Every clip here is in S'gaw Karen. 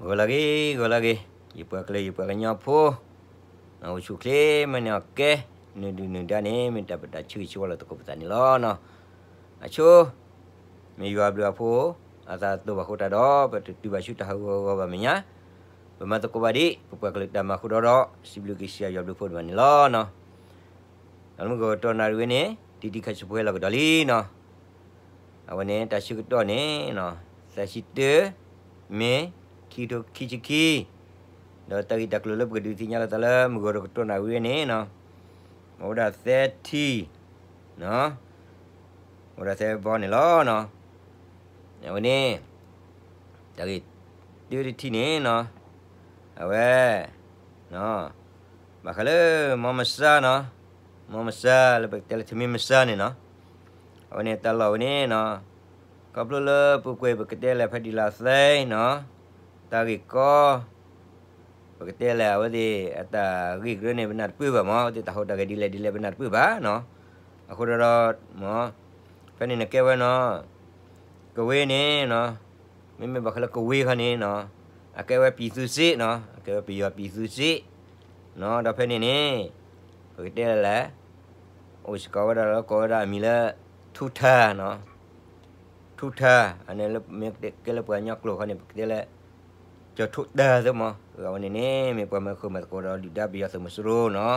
ဂီၤလၢအဂ့ၤ, ဂီၤလၢအဂ့ၤ, ယပှၤကလုာ်ယပှၤကညီဖိ, အိၣ်ဆူၣ်အိၣ်ချ့မ့ၢ်န့ၣ်အီၤကဲ, နုာ်ဒုၣ်နုာ်ဒါန့ၣ် မ့ၢ်တၢ်ပတၢ်ဆၢဂ့ၤဆၢဝါလီၤသကိးပသးန့ၣ်လီၤနီၤ. အဆိ, မ့ၢ်ယွၤအဘျုးအဖှိၣ် အသးတဘၣ်အဃိတၢ်ဒီး ပတတုၤဘၣ်ဆူတၢ်ဟးဂီၤဂီၤဘၣ်မဲာ်ညါ, ပမၤသကိးဘၣ်ဒံး ပပှၤကလုာ်တၢ်မၤအဃိဒီးဒီး စံးဘျုးက့ၤစံးယွၤဘျုးဖှိၣ်ဒံးဘၣ်န့ၣ်လီၤနီၤ. အမုၢ်ဂီၤကတီၢ်နၣ်ရံၣ်ဝဲန့ၣ် တံၤတံၤခါဆူးဖိဟဲလီၤကဒီးလံနီၤ. အဝဲန့ၣ် တၢ်ဆၢကတီၢ်န့ၣ် သၢဆံတၢ မ့ၢ် ခံကထိခံဆံခံ, ဒီးတၢ်ဂ့ၢ်တၢ်ကျိၤလၢပကဒုးသ့ၣ်ညါလိာ်သးလၢမုၢ်ဂီၤတကတီၢ်နၣ်ရံၣ်ဝဲန့ၣ်နီၤ, အိၣ်ဝဲဒၣ်သၢထံၣ်, အိၣ်ဝဲဒၣ်သၢဘီန့ၣ်လီၤနီၤ. အဝဲန့ၣ် တၢ်ဂ့ၢ်တၢတထံၣ်န့ၣ်နီၤ, အဝဲ ဘၣ်ဃးလၢ မီမဆါနီၤ, မီမဆါလၢပကတဲလၢထမ့ၢ်မဆါန့ၣ်နီၤ, အဝဲန့ၣ်တၢ်လီၢ်ဝဲန့ၣ်နီၤ, ခီဖျိလၢပူၤကွံာ်ပကတဲလဲၣ်ဖဲဒံးလၢသဲနီၤ, တၢ်ဂ့ၢ်ကီ ပကတဲလဲၣ် အဝဲသ့ၣ်အတၢ်ဂ့ၢ်ကရၢန့ၣ် ပနၢ်တပၢၢ်ဘၣ်မး, အဝဲသ့ၣ်တၢ်ဟူးတၢ်ဂဲၤဒ်လဲၣ်ဒ်လဲၣ် ပနၢ်တပၢၢ်ဘၣ်နီၤ. အဃိဒီးဒီး မ့ၢ် ဖဲန့ၣ်နကဲဝဲနီၤ, ကဝ့ၤန့ၣ်နီၤ, မ့မ့ၢ်ဘၣ်ဃးလၢကဝ့ၤခီန့ၣ်နီၤ, အကဲဝဲပြည်သူ့စစ်နီၤ, အကဲဝဲပယီၤပြည်သူ့စစ်နီၤ, ဒီးဖဲန့ၣ်န့ၣ် ပကတဲလဲၣ်, အိၣ်စ့ၢ်ကီးဝဲဒၣ်လၢကိးဝဲဒၣ်အမံၤလၢ ထူးထူးနီၤ, ထူးထူး, အန့ၣ်လၢမ့ၢ်ကဲလၢပှၤကညီကျိာ်ခီန့ၣ် ပကတဲလၢ ကၠီၤထူးထူးသ့မး, အဝဲန့ၣ်န့ၣ် မ့ၢ်ပှၤမၤဃုာ်မၤသကိးဒီးဒုၣ်ဒါပယီၤသုးမီၤစိရိၤနီၤ.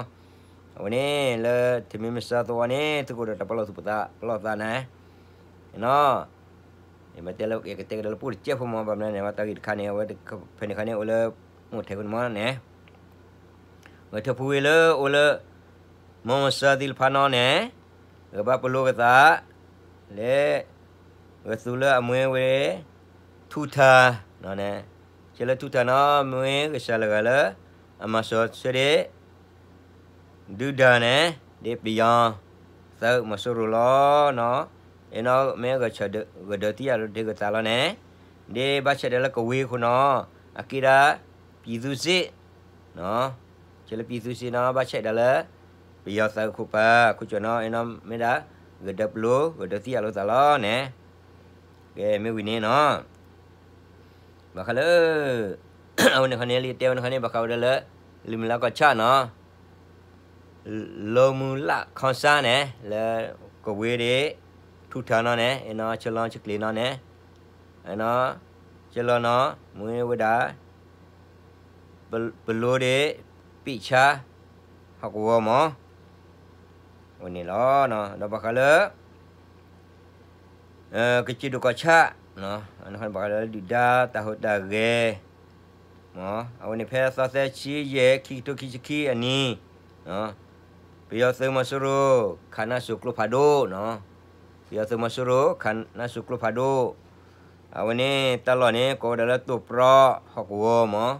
အဝဲန့ၣ်လၢထမ့ၢ်မဆါသဝီန့ၣ် သုကအိၣ်ဒီးတၢ်ပလီၢ်သူၣ်ပသးပလီၢ်သးန့ၣ်, နီၤ, ယမ့ၢ်တဲလၢယကတဲကဒီးလၢပှိၢ်တကဲးဖိမး ဘၣ်မနုၤန့ၣ် ဝဲတၢ်ဂ့ၢ်တခါန့ၣ် အဝဲဖဲန့ၣ်ခါန့ၣ် အိၣ်လၢ မိၢ်ထဲးခိၣ်န့ၣ်မးန့ၣ် ဂဲၤထၢၣ်ဖူဝ့ၤလၢအိၣ်လၢ မီမဆါသ့ၣ်တဖၣ်နီၤန့ၣ် ဂဲၤဘၣ်ပလိကသး လၢ ဂဲၤသူလၢအမွ့ဝဲ ထူးထူးနီၤန့ၣ်, ဆဲလၢထူးထူးနီၤ မ့ၢ်ဂဲၤဆၢလၢဂၤလၢ အမၤစၢၤဆၢဒ့ ဒုၣ်ဒါန့ၣ် ဒ်ပယီၤသုးမီၤစိရိၤလီၤနီၤ, အ့နီၤ မ့ၢ်ဂဲၤဆၢဒၢးသံအလိၤတ့ၢ်ကသးလီၤန့ၣ်, ဒ်ဘၣ်ဆဲးဒၣ်လၢကဝ့ၤအဃိနီၤ အက့ဒၣ် ပြည်သူ့စစ်နီၤ, ဆဲလၢ ပြည်သူ့စစ်နီၤ ဘၣ်ဆဲးဒၣ်လၢ ပယီၤသုးခိၣ်ပၤခိၣ်ကၠီၣ်နီၤ အ့နီၤ မ့ၢ်ဒၣ် ဂဲၤဒၢးပလိ ဂဲၤဒၢးသံအလိၤသးလီၤန့ၣ်, ကဲမ့ၢ်ဝံၤန့ၣ်နီၤ ဘၣ်ဃးလၢ အဝဲန့ၣ်ခီန့ၣ် လၢယတဲဝဲန့ၣ်ခီန့ၣ် ဘၣ်ဃးဝဲဒၣ်လၢ လၢမုၢ်လၢ်ကီၢ်ဆၣ်နီၤ, လၢမုၢ်လၢ်ကီၢ်ဆၣ်န့ၣ် လၢကဝ့ၤဒၣ် ထူးထူးနီၤန့ၣ် အ့နီၤ ဆၢလီၤဆၢကျဲၤနီၤန့ၣ်, အ့နီၤ ဆၢလီၤနီၤ မ့ၢ်ဝဲဒၣ် ပလိဒၣ် ပံးဆါ ဟီၣ်ကဝီၤမး ဝဲန့ၣ်လီၤ. ဒီးဘၣ်ဃးလၢ ကစၢၢ်ဒိၣ်ကီၢ်ဆၣ် ဘၣ်ဃးလၢဒုၣ်ဒါတၢ်ဟူးတၢ်ဂဲၤ အဝဲန့ၣ်ဖဲသီသၢဆံယဲၢ် ခံကထိခံဆံခံအနံၤ ပယီၤသုးမီၤစိရိၤ ခးနါစိၤကျိဖးဒိၣ်နီၤ, ပယီၤသုးမီၤစိရိၤ ခးနါစိၤကျိဖးဒိၣ်, အဝဲန့ၣ်တၢ်လီၢ်န့ၣ် ကိးဝဲဒၣ်လၢတိၢ်ပြီဟီၣ်ကဝီၤမး,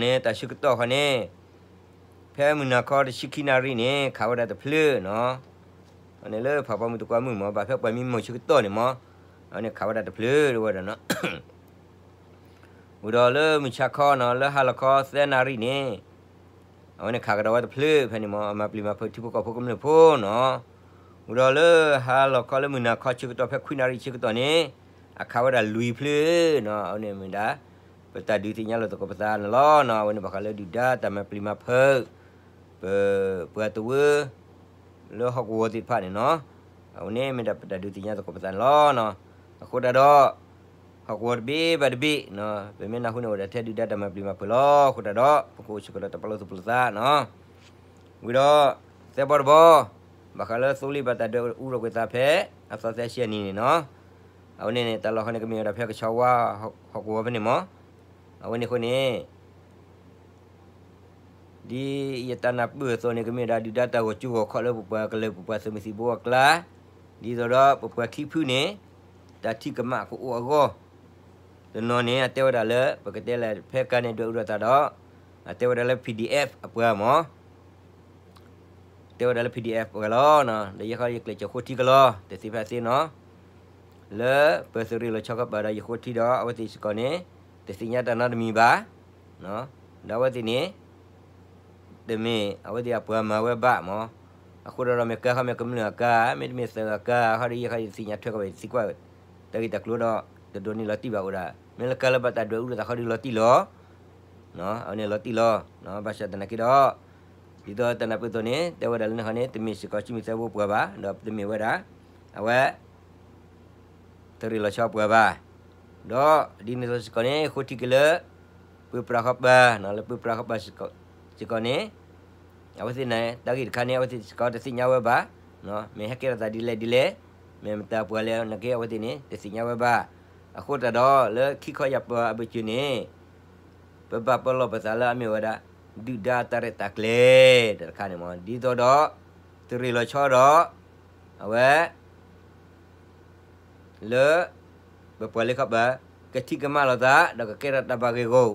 န့ၣ်တၢ်ဆၢကတီၢ်ခီန့ၣ် ဖဲမုၢ်နၤခီတဆံခံနၣ်ရံၣ်န့ၣ် ခးဝဲဒၣ်တဖျၢၣ်နီၤ, အန့ၣ်လၢဖးဖီမုၢ်တကွၢ်မုၢ်မး ဘၣ်ဖဲပှၤမံမုာ်ဆၢကတီၢ်န့ၣ်မး, အဝဲန့ၣ်ခးဝဲဒၣ်တဖျၢၣ်တဝဲဒၣ်နီၤ ဝံၤဒီးလၢမုၢ်ဆါခီနီၤ လၢဟါလီၤခီသၢနၣ်ရံၣ်န့ၣ် အဝဲန့ၣ်ခးကဒီးဝဲတဖျၢၣ်ဖဲန့ၣ်မး အမၤပျံၤမၤဖုးထံဖိကီၢ်ဖိကမျၢၢ်ဖိနီၤ, ဝံၤဒီးလၢဟါလီၤခီလၢမုၢ်နၤခီဆၢကတီၢ်ဖဲခွံနၣ်ရံၣ်ဆၢကတီၢ်န့ၣ် အခးဝဲဒၣ်လွံၢ်ဖျၢၣ်နီၤ, အဝဲန့ၣ်မ့ၢ်ဒၣ် ပတၢ်ဒုးသ့ၣ်ညါလိာ်သကိးပသးန့ၣ်လီၤနီၤ, အဝဲန့ၣ်ဘၣ်ဃးလၢဒုၣ်ဒါတၢ်မၤပျံၤမၤဖုး ပပှၤတဝၢ လၢဟီၣ်ကဝီၤသ့ၣ်တဖၣ်န့ၣ်နီၤ, အဝဲန့ၣ်မ့ၢ်ဒၣ်ပတၢ်ဒုးသ့ၣ်ညါသကိးပသးန့ၣ်လီၤ. အဃိတၢ်ဒီး ဟီၣ်ကဝီၤတဘ့ၣ်ဘၣ်တဘ့ၣ် ပမ့ၢ်နၢ်ဟူန့ၣ်အိၣ်ဒၣ်ထဲဒုၣ်ဒါတၢ်မၤပျံၤမၤဖုးလီၤ. အဃိတၢ်ဒီး ပကအိၣ်ဆူၣ်ကဒီးတၢ်ပလီၢ်သူၣ်ပလီၢ်သးနီၤ, ဝံၤဒီး သၢဘီတဘီ ဘၣ်ဃးလၢသိလ့ၣ်ဘၣ်တၢ်ဒုးအူထီၣ်ကွံာ်သးဖဲ အသီသၢဆံအနံၤန့ၣ်နီၤ, အဝဲန့ၣ်န့ၣ် တၢ်လီၢ်ခီန့ၣ် ကမ့ၢ်ဝဲဒၣ်ဖဲကဆီဝါ ဟီၣ်ကဝီၤဖဲန့ၣ်မး, အဝဲန့ၣ်အဃိန့ၣ် ဒ်ယတၢ်နၢ်ပၢၢ်အသိးန့ၣ် ကမ့ၢ်ဝဲဒၣ်ဒုၣ်ဒါတၢ်ဂီၤကၠိဂီၤခီၣ်လၢပပှၤကလုာ်ပပှၤသုးမုၢ်သံၣ်ဘိအကျါ, ဒ်သိးဒီးပပှၤခံဖုန့ၣ် တၢ်ထံၣ်ကမၣ်ကအိၣ်အဂီၢ်, တနီၤန့ၣ် အတဲဝဲဒၣ်လၢ ပကတဲလဲၣ်ဖဲကါန့ၣ်ဒွဲၣ်အူထီၣ်သးဒီး အတဲဝဲဒၣ်လၢ PDF အပှၤမး တဲဝဲဒၣ်လၢ PDF ပှၤလီၤ. ဒီးယဲဃီယကျဲးစၢးဃိထံကလီၤ တသ့ဖဲသ့နီၤ, လၢပသုးရ့ၣ်လီၤဆီကပၤဒီးယဃိထံဒီး အဝဲသ့ၣ်စ့ၢ်ကီးန့ၣ် တသ့ၣ်ညါတၢ်နီတမံၤဘၣ်, ဒီးအဝဲသ့ၣ်န့ၣ် တမ့ၢ်အဝဲသ့ၣ်အပှၤမၤဝဲဘၣ်မး, အဃိဒီးဒီးမ့ၢ်ကါခီမ့ၢ်ကမျၢၢ်အကါ မ့တမ့ၢ်သုးအကါ ဟီဒီးယဲဃီယသ့ၣ်ညါထွဲကီးဘၣ်သံကွၢ် တၢ်ဂ့ၢ်တၢ်ကျိၤဒီး တဒိးန့ၢ်လီၤတံၢ်ဘၣ်အိၣ်ဒၣ်, မ့ၢ်လၢကါလၢဘၣ်တၢ်ဒွဲၣ်အူလိာ်သးဃီဒီးလီၤတံၢ်လီၤ, အဝဲန့ၣ်လီၤတံၢ်လီၤ, ဘၣ်ဆၣ်သနာ်က့ဒီး, ဒ်သိးတၢ်နၢ်ပၢၢ်အသိးန့ၣ် တဲဝဲဒၣ်လၢန့ၣ်ဃီန့ၣ် တမ့ၢ်စ့ၢ်ကီးစုမုၢ်သၢဘိပှၤဘၣ်, ဒီးတမ့ၢ်ဝဲဒၣ်, အဝဲ တရ့ၣ်လီၤဆီပှၤဘၣ်, ဒီးဒ်န့ၣ်အသိးစ့ၢ်ကီးန့ၣ် ဃိထံက့ၤလၢ ပှၤပြးဃီပၤ, လၢပှၤပြးဃီပၤစ့ၢ်ကီးန့ၣ်, အဝဲသ့ၣ်န့ၣ် တၢ်ဂ့ၢ်တခါန့ၣ် အဝဲသ့ၣ်စ့ၢ်ကီးတသ့ၣ်ညါဝဲဘၣ်, မ့ၢ်ဟဲကဲထီၣ်သးဒ်လဲၣ်ဒ်လဲၣ်, မ့ၢ်မတၤပှၤလဲၣ်နာ်က့ အဝဲသ့ၣ်န့ၣ် တသ့ၣ်ညါဝဲဘၣ်, အဃိသတးဒီး လၢခံခီယၢ်ပၤအဘၢၣ်စၢၤန့ၣ် ပဘၣ်ပလီၢ်ပသးလၢအမ့ၢ်ဝဲဒၣ် ဒုၣ်ဒါတၢ်ရဲၣ်တၢ်ကျဲၤ တၢ်တခါန့ၣ်မ့ၢ် ဒ်သိးဒီး တရ့ၣ်လီၤဆီဒီး အဝဲ လၢ ပပှၤလၢခီပၤ ကထံၣ်ကမၣ်လိာ်သး ဒီးကကဲထီၣ်တၢ်ဘၣ်ဂ့ၢ်ဂီၢ်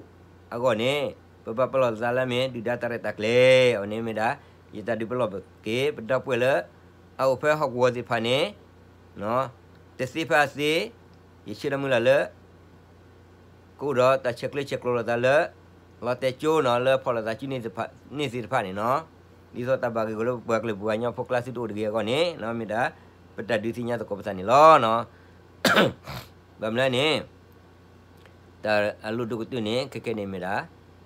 အဂီၢ်န့ၣ် ပဘၣ်ပလီၢ်ပသးလၢအမ့ၢ်ဒုၣ်ဒါတၢ်ရဲၣ်တၢ်ကျဲၤ အဝဲန့ၣ်မ့ၢ်ဒၣ် ယတၢ်ဒုးပလီၢ်က့ၤ ပဒီပုၢ်ဝဲၢ်လၢ အအိၣ်ဖဲဟီၣ်ကဝီၤသ့ၣ်တဖၣ်န့ၣ် တသ့ဖဲအသ့ ယဆၢလၢမုၢ်လၢ်လၢ ကအိၣ်ဒီးတၢ်ဆဲးကျၢဆဲးကျိးလိာ်သးလၢ လီၤတဲာ်ကၠိနီၤ လၢဖီၣ်လိာ်သးစုန့ၣ်သ့ၣ်တဖၣ်န့ၣ်နီၤ, ဒ်သိးတၢ်ဘၣ်ဂ့ၢ်ဂီၢ်လၢပပှၤကလုာ်ပှၤကညီဖိကျါသုတအိၣ်တဂ့ၤအဂီၢ်န့ၣ် မ့ၢ်ဒၣ် ပတၢ်ဒုးသ့ၣ်ညါသကိးပသးန့ၣ်လီၤ. ဘၣ်မနုၤလဲၣ်န့ၣ် တၢ်အလိၣ်ဒိၣ်ကတၢၢ်န့ၣ် ခဲကဲန့ၣ်မ့ၢ်ဒၣ်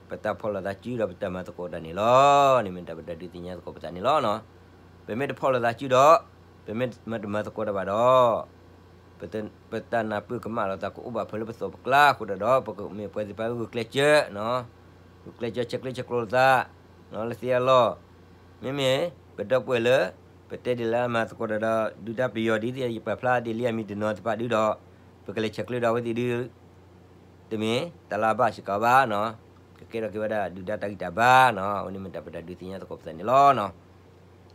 ပတၢ်ဖီၣ်လိာ်သးစုဒီးပတၢ်မၤသကိးတၢ်န့ၣ်လီၤ. န့ၣ်မ့ၢ်ဒၣ်ပတၢ်ဒုးသ့ၣ်ညါသကိးပသးန့ၣ်လီၤ. ပမ့ၢ်တဖီၣ်လိာ်သးစုဒီး ပမ့ၢ်တမၤသကိးတၢ်ဘၣ်ဒီး ပတၢ်နၢ်ပၢၢ်ကမၣ်လိာ်သးကအိၣ်ဘၣ်ဖဲလၢပသိးပကျါအဃိတၢ်ဒီး ပကမ့ၢ်ပှၤသ့ၣ်တဖၣ်ဂုာ်ကျဲးစၢး ဂုာ်ကျဲးစၢးဆဲးကျၢဆဲးကျိးလိာ်သး လၢသ့အလီၢ်, မ့မ့ၢ်ပဒီပုၢ်ဝဲၢ်လၢ ပတဲဒ်လၢအမၤသကိးတၢ်ဒီး ဒုၣ်ဒါပယီၤဒ်သိးယပာ်ဖျါဒ်လံအမံၤတနီၤသ့ၣ်တဖၣ်ဒုဒီး ပကလဲၤဆဲးကျၢဒီးအဝဲသ့ၣ်ဒု တမ့ၢ်တၢ်လၢအဘၣ်စ့ၢ်ကီးဘၣ်နီၤ, ကကဲထီၣ်က့ၤဝဲဒၣ်ဒုၣ်ဒါတၢ်ဂံၢ်တၢ်ဘါနီၤ, အဝဲန့ၣ်မ့ၢ်တၢ်ပတၢ်ဒုးသ့ၣ်ညါသကိးပသးန့ၣ်လီၤ.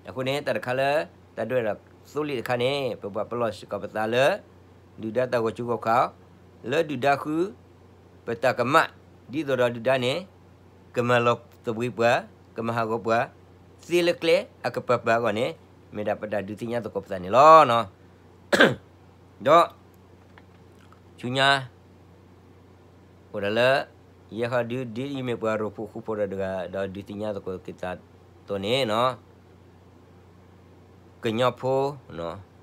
အဃိန့ၣ် တၢ်တခါလၢ တၢ်ဒွဲၣ်ဒီးသိလ့ၣ်တခါန့ၣ် ပဘၣ်ပလီၢ်စ့ၢ်ကီးပသးလၢ ဒုၣ်ဒါတၢ်ဂီၤစုဂီၤခီ, လၢဒုၣ်ဒါဃု ပတၢ်ကမၣ် ဒ်သိးဒီးဒုၣ်ဒါန့ၣ် ကမၤလီၤသဘှံးပှၤ, ကမၤဟးဂီၤပှၤ သ့လၢကျဲအကပၤပၤအဂီၢ်န့ၣ် မ့ၢ်ဒၣ်ပတၢ်ဒုးသ့ၣ်ညါသကိးပသးန့ၣ်လီၤ. ဒီး ဆူညါ အိၣ်ဒၣ်လၢ ယဲဃီဒု ဒ်ယမ့ၢ်ပှၤရိဖှိၣ်ဃူဖိးတဂၤဒီးဒုးသ့ၣ်ညါသကိးက့ၤသးအသိးန့ၣ်နီၤ, ကညီဖိ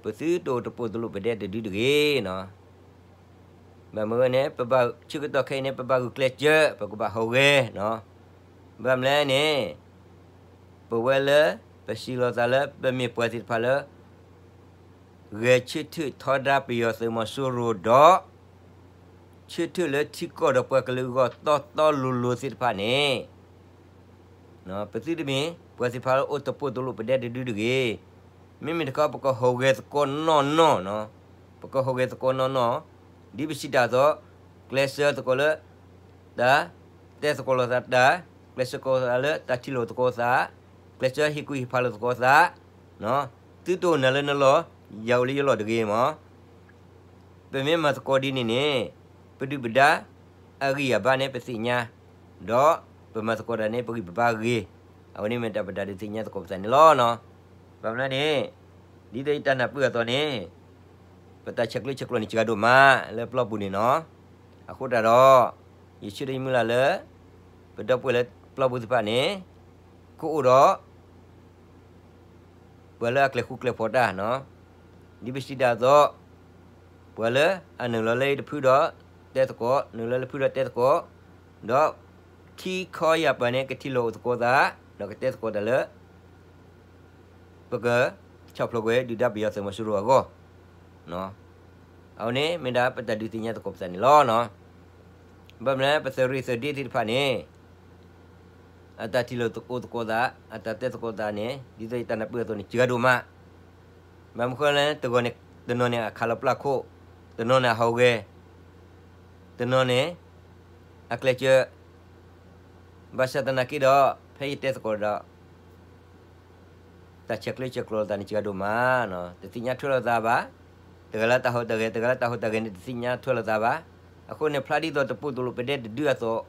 ပသုတအိၣ်တပိာ်တလိာ်ပဒဲတဒုတဂ့ၤနီၤ, ဘၣ်မနုၤန့ၣ် ပဘၣ်ဆၢကတီၢ်ခဲအံၤန့ၣ် ပဘၣ်ဂုာ်ကျဲးစၢး ပကဘၣ်ဟူးဂဲၤနီၤ, ဘၣ်မနုၤလဲၣ်န့ၣ် ပဝဲလၢ ပစံးလီၤသးလၢပမ့ၢ်ပှၤသ့ၣ်တဖၣ်လၢ ဂဲၤဆၢထၢၣ်ထီဒါပယီၤသုးမီၤစိရိၤဒီး ဆၢထၢၣ်လၢထံကီၢ်ဒီးပှၤကလုာ်အဂီၢ်တီတီလိၤလိၤသ့ၣ်တဖၣ်န့ၣ် ပသုတမ့ၢ်ပှၤသ့ၣ်တဖၣ်လၢအိၣ်တပိာ်တလိာ်ပဒဲတဒုတဂ့ၤ. မ့မ့ၢ်တခီ ပကဟူးဂဲၤသကိးနီၢ်နီၢ်နီၤ, ပကဟူးဂဲၤသကိးနီၢ်နီၢ်, ဒ်ပစံးတၢ်အသိး, ကျဲးစၢးသကိးလၢ တၢ် တဲသကိးလိာ်သးတၢ်, ကျဲးစၢးသကိးသးလၢတၢ်ထံၣ်လိာ်သကိးသး, ကျဲးစၢးဟ့ၣ်ကူၣ်ဟ့ၣ်ဖးလိာ်သကိးသး, သုတအိၣ်နၤလၢနလီၢ်, ယၤအိၣ်လၢယလီၢ်တဂ့ၤမး. ပမ့ၢ်မၤသကိးဒ်န့ၣ်န့ၣ် ပဒုၣ်ပဒါအဂံၢ်အဘါန့ၣ်ပသ့ၣ်ညါ, ဒီးပမၤသကိးတၢ်န့ၣ် ပဂံၢ်ပဘါဂ့ၤ, အဝဲန့ၣ်မ့ၢ်တၢ်ပတၢ်ဒုးသ့ၣ်ညါသကိးပသးန့ၣ်လီၤ. ဘၣ်မနုၤန့ၣ် ဒ်သိးယတၢ်နၢ်ပၢၢ်အသိးန့ၣ် ပတၢ်ဆဲးကျၢဆဲးကျိးန့ၣ်စှၤဒိၣ်မးလၢပျီပူၤန့ၣ်နီၤ. အဃိတၢ်ဒီး ယဆၢဒီးယမုၢ်လၢ်လၢ ပဒီပုၢ်ဝဲၢ်လၢပျီပူၤသ့ၣ်တဖၣ်န့ၣ် ကအိၣ်ဒီး ပှၤလၢအကျဲၤဃူကျဲၤဖိးတၢ်နီၤ, ဒ်ပစံးတၢ်အသိး, ပှၤလၢအနုာ်လီၤလၢတဖုဒီးတဲသကိး, နုာ်လီၤလၢဖုဒီးတဲသကိး, ဒီးခံခီယၢ်ပၤန့ၣ် ကထံၣ်လိာ်အိၣ်သကိးသး, ဒီးကတဲသကိးတၢ်လၢ ပကဆီၣ်ဖျိးကွံာ်ဒုၣ်ဒါပယီၤသုးမီၤစိရိၤအဂီၢ် အဝဲန့ၣ်မ့ၢ်ဒၣ်ပတၢ်ဒုးသ့ၣ်ညါသကိးပသးန့ၣ်လီၤ. ဘၣ်မနုၤ ပသုးရ့ၣ်သုးဒ့သ့ၣ်တဖၣ်န့ၣ် အတၢ်ထံၣ်လိာ်အိၣ်သကိးသး, အတၢ်တဲသကိးသးန့ၣ် ဒ်သိးယတၢ်နၢ်ပၢၢ်အသိးန့ၣ် စှၤဒိၣ်မး. ဘၣ်မနုၤဃိလဲၣ် တဂီၢ်န့ၣ် တနီၤန့ၣ်အခးလီၤပျၢ်ခိၣ်, တနီၤန့ၣ်အဟူးဂဲၤ, တနီၤန့ၣ် အကျဲးစၢး, ဘၣ်ဆၣ်သနာ်က့ဒီး ဖဲယတဲသကိးဒီး တၢ်ဆဲးကျၢဆဲးကျိးလိာ်သးန့ၣ် စှၤဒိၣ်မး, တသ့ၣ်ညါထွဲလိာ်သးဘၣ်, တဂၤလၢတၢ်ဟူးတၢ်ဂဲၤ, တဂၤလၢတၢ်ဟူးတၢ်ဂဲၤန့ၣ် တသ့ၣ်ညါထွဲလိာ်သးဘၣ်. အဃိန့ၣ် ဖျါဒ်သိးတပိာ်တလိာ်ပဒဲတဒုအသိး,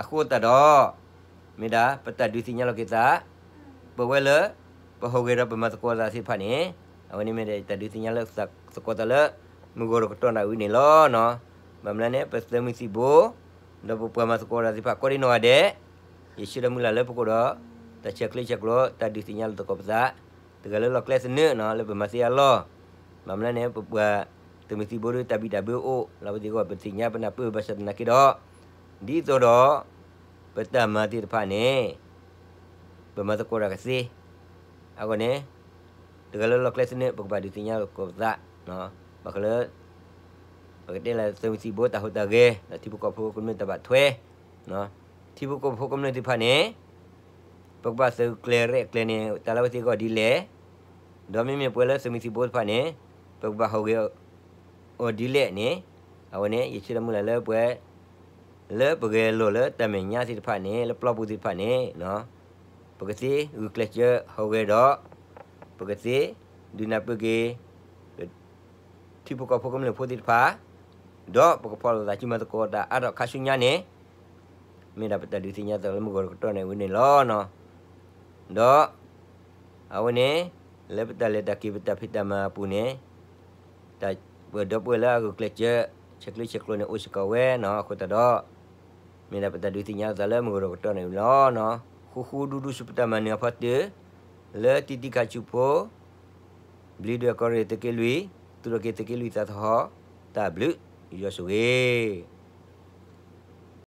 အဃိသတးဒီး မ့ၢ်ဒၣ်ပတၢ်ဒုးသ့ၣ်ညါလိာ်က့ၤသး, ပဝဲလၢ ပဟူးဂဲၤဒီးပမၤသကိးသးသ့ၣ်တဖၣ်န့ၣ်, အဝဲန့ၣ်မ့ၢ်ဒၣ်တၢ်ဒုးသ့ၣ်ညါလၢသကိးသးလၢ မုၢ်ဂီၤတကတီၢ်နၣ်ဝံၤန့ၣ်လီၤ. ဘၣ်မနုၤလဲၣ်န့ၣ် ပသုးမုၢ်သံၣ်ဘိ ဒီးပပှၤမၤသကိးတၢ်သ့ၣ်တဖၣ်ကိးဒံနီၢ်ဂၤဒဲး, ယဆၢဒီးမုၢ်လၢ်လၢပကအိၣ်ဒီး တၢ်ဆဲးကျၢဆဲးကျိး တၢ်ဒုးသ့ၣ်ညါလိာ်သကိးပသး, တဂၤလၢလီၢ်ကျဲသနၢၣ်နီၤ လၢပမၤသ့အလီၢ်, ဘၣ်မနုၤလဲၣ်န့ၣ် ပပှၤ သုးမုၢ်သံၣ်ဘိဒီးတၢ်ဘံၣ်တၢ်ဘၢအိၣ်လီၤ. အဝဲသ့ၣ်အဂီၢ် ပသ့ၣ်ညါပနၢ်ပၢၢ်ဘၣ်ဆၣ်သနာ်က့ဒီး, ဒ်သိးဒီး ပတၢ်မၤသ့ၣ်တဖၣ်န့ၣ် ပမၤသကိးတၢ်ကသ့, အဂီၢ်န့ၣ် တဂၤလၢလီၢ်ကျဲသနၢၣ် ပကဘၣ်ဒုးသ့ၣ်ညါသကိးပသး, ဘၣ်ဃးလၢ ပကတဲလၢသုးမုၢ်သံၣ်ဘိတၢ်ဟူးတၢ်ဂဲၤ ဒီးထံဖိကီၢ်ဖိကမျၢၢ်တၢ်ဘၣ်ထွဲ, ထံဖိကီၢ်ဖိကမျၢၢ်သ့ၣ်တဖၣ်န့ၣ် ပကဘၣ်သုးကျဲၤရဲၣ်ကျဲၤန့ၣ် တၢ်လၢအဝဲသ့ၣ်အဂီၢ်ဒ်လဲၣ်, ဒီးမ့မ့ၢ်ပှၤလၢသုးမုၢ်သံၣ်ဘိတဖၣ်န့ၣ် ပကဘၣ်ဟူးဂဲၤအီၤဒ်လဲၣ်န့ၣ်, အဝဲန့ၣ် ယဆၢမုၢ်လၢ်လၢပှၤ လၢပဂဲၤလိာ်လၢတၢ်မဲာ်ညါသ့ၣ်တဖၣ်န့ၣ် လၢပျီပူၤသ့ၣ်တဖၣ်န့ၣ် ပကသ့ဂုာ်ကျဲးစၢးဟူးဂဲၤဒီး ပကသ့ဒုးနၢ်ပၢၢ်က့ၤ ထံဖိကီၢ်ဖိကမျၢၢ်ဖိသ့ၣ်တဖၣ်, ဒီးပကဖီၣ်လိာ်သးစုမၤသကိးတၢ်အါထီၣ်ခါဆူညါန့ၣ် မ့ၢ်ဒၣ်ပတၢ်ဒုးသ့ၣ်ညါသးလၢမုၢ်ဂီၤတကတီၢ်န့ၣ်ဝဲန့ၣ်လီၤ. ဒီး အဝဲန့ၣ် လၢပတၢ်လဲၤတၢ်က့ၤပတၢ်ဖံးတၢ်မၤအပူၤန့ၣ် တၢ်ပှဲၤဒီပုၢ်ဝဲၢ်လၢအဂုာ်ကျဲးစၢး ဆဲးကျၢဆဲးကျိးန့ၣ်အိၣ်စ့ၢ်ကီးဝဲနီၤ. အဃိသတးဒီး မ့ၢ်ဒၣ်ပတၢ်ဒုးသ့ၣ်ညါသးလၢမုၢ်ဂီၤတကတီၢ်န့ၣ်လီၤ. ဃူဃူဒူဒူဆူပတၢ်မၤနၢၤအဖီတၢၢ် လၢတံတံခးဆူဖိ ဘျံးဒွဲၣ်ကီၢ်ရ့ၣ်သုးက့လွံၢ် သူၣ်ထီၣ်က့ၤသုးက့လွံၢ်သးသဟီၣ် တၢ်ဘျုးယွၤဆိၣ်ဂ့ၤ